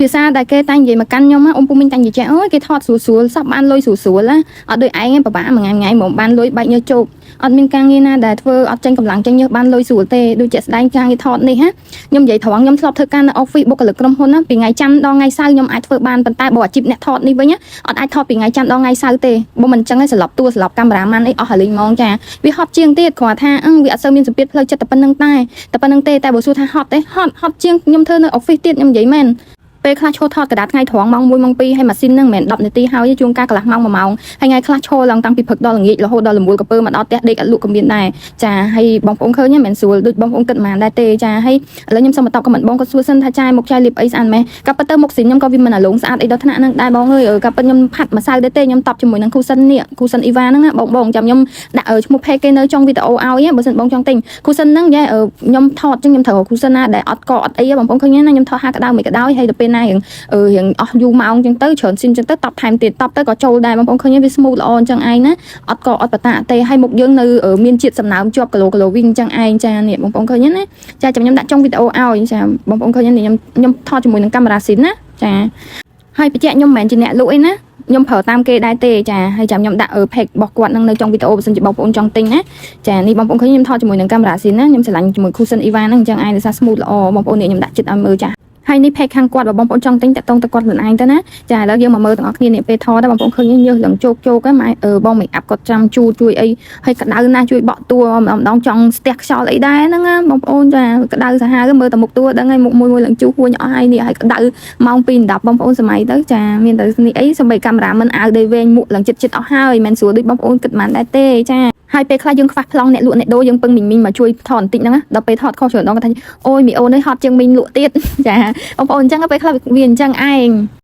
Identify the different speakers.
Speaker 1: ភាសាដែលគេតែងនិយាយមកកាន់ខ្ញុំណាអ៊ំពូមីងតែងនិយាយចេះអូយគេថតស្រួលស្រួលសោះបានលុយស្រួលស្រួលណាអត់ដូចឯងទេពិបាកមួយថ្ងៃមួយថ្ងៃហ្មងបានលុយបែកញើសជោគអត់មានការងារណាដែលធ្វើអត់ចេញកម្លាំងចេញញើសបានលុយស្រួលទេដូចជាក់ស្ដែងការងារថតនេះណាខ្ញុំនិយាយត្រង់ខ្ញុំធ្លាប់ធ្វើការនៅ office បុគ្គលិកក្រុមហ៊ុនណាពីថ្ងៃច័ន្ទដល់ថ្ងៃសៅរ៍ខ្ញុំអាចធ្វើបានប៉ុន្តែបើអាជីពអ្នកថតនេះវិញណាអត់អាចថតពីថ្ងៃច័ន្ទដល់ថ្ងៃសៅរ៍ទេបើមិនអញ្ចឹងឯងស្លាប់តួស្លាប់កាមេរ៉ាម៉ានអីអស់ហើយលេងហ្មងចាវាហត់ជាងទៀតគ្រាន់ថាអឺវាអត់សូវមានសម្ពាធផ្លូវចិត្តតែប៉ុណ្្នឹងតែតែប៉ុណ្្នឹងទេតែបើសួរថាហត់ទេហត់ហត់ជាងខ្ញុំធ្វើនៅ office ទៀតខ្ញុំនិយាយមែនពេលខ្លះឈរថតកដាថ្ងៃត្រង់ម៉ោង1ម៉ោង2ហើយម៉ាស៊ីនហ្នឹងមិនមែន10នាទីហើយជួនកាលកន្លះម៉ោង1ម៉ោងហើយថ្ងៃខ្លះឈរឡើងតាំងពីព្រឹកដល់ល្ងាចរហូតដល់រមួលកពើមកដល់ផ្ទះដេកអត់លក់ក៏មានដែរចាហើយបងប្អូនឃើញហ្នឹងមិនមែនស្រួលដូចបងប្អូនគិតមិនដែរទេចាហើយឥឡូវខ្ញុំសូមបន្ត comment បងគាត់សួរសិនថាចាយមុខចាយលាបអីស្អាតម៉េះកាពិតទៅមុខស៊ីនខ្ញុំក៏វាមិនអាលងស្អាតអីដល់ថ្នាក់ហ្នឹងដែរបងអើយកាពិតខ្ញុំផាត់ម្សៅដែរទេខ្ញុំតបជាមួយនឹង cushion នេះ cushion Eva ហ្នឹងណាបងបងចាំខ្ញុំដាក់ឈ្មោះ page គេនៅចុងវីដេអូឲ្យបើសិនបងចង់ទិញ cushion ហ្នឹងយ៉ាខ្ញុំថតចឹងខ្ញុំត្រូវ cushion ណាដែលអត់កអត់អីបងប្អូនឃើញណាខ្ញុំថតហាក្តៅមិនក្តៅហើយដល់ពេលណារៀងរៀងអស់យូរម៉ោងចឹងទៅច្រើនស៊ីនចឹងទៅតបថែមទៀតតបទៅក៏ចូលដែរបងប្អូនឃើញវា smooth ល្អអញ្ចឹងឯងណាអត់កអត់បតាទេហើយមុខយើងនៅមានជាតិសំណើមជាប់គីឡូគីឡូវិញអញ្ចឹងឯងចានេះបងប្អូនឃើញណាចាចាំខ្ញុំដាក់ចុងវីដេអូឲ្យចាបងប្អូនឃើញនេះខ្ញុំខ្ញុំថតជាមួយនឹងកាមេរ៉ាស៊ីនណាចាហើយបញ្ជាក់ខ្ញុំមិនមែនជាអ្នកលក់អីណាខ្ញុំប្រើតាមគេដែរទេចាហើយចាំខ្ញុំដាក់ page របស់គាត់នឹងនៅចុងវីដេអូបើសិនជាបងប្អូនចង់ទិញណាចានេះបងប្អូនឃើញខ្ញុំថតជាមួយនឹងកាមេរ៉ាស៊ីនណាខ្ញុំស្រឡាញ់ជាមួយ Cushion Eva ហ្នឹងអញ្ចឹងឯងដោយសារ smooth ល្អបងប្អូននេះខ្ញុំដាក់ចិត្តឲ្យមើលចាហើយនេះ page ខាងគាត់បើបងប្អូនចង់ទិញតាក់ទងទៅគាត់ខ្លួនឯងទៅណាចាឥឡូវយើងមកមើលទាំងអស់គ្នានេះពេលថតដែរបងប្អូនឃើញញើសឡើងជោគជោគហ្នឹងម៉ែបង make up គាត់ចាំជូតជួយអីហើយក្តៅណាស់ជួយបក់តួម្ដងម្ដងចង់ស្ទះខ្យល់អីដែរហ្នឹងណាបងប្អូនចាក្តៅសាហាវមើលតែមុខតួដឹងហើយមុខមួយមួយឡើងជូហួញអស់ហើយនេះហើយក្តៅម៉ោង2 10បងប្អូនសម័យទៅចាមានតែនេះអីសម្បីកាមេរ៉ាមិនអាវដេវែងមុខឡើងចិត្តចិត្តអស់ហើយមិនស្រួលដូចបងប្អូនគិតមិនដែរទេចាហើយពេលខ្លះយើងខ្វះប្លង់អ្នកលក់អ្នកដូរយើងពឹងមីងមីងមកជួយថតបន្តិចហ្នឹងណាដល់ពេលថតខុសច្រើនដងគាត់ថាអូយមីអូននេះហត់ជាងមីងលក់ទៀតចាបងប្អូនអញ្ចឹងពេលខ្លះវាអញ្ចឹងឯង។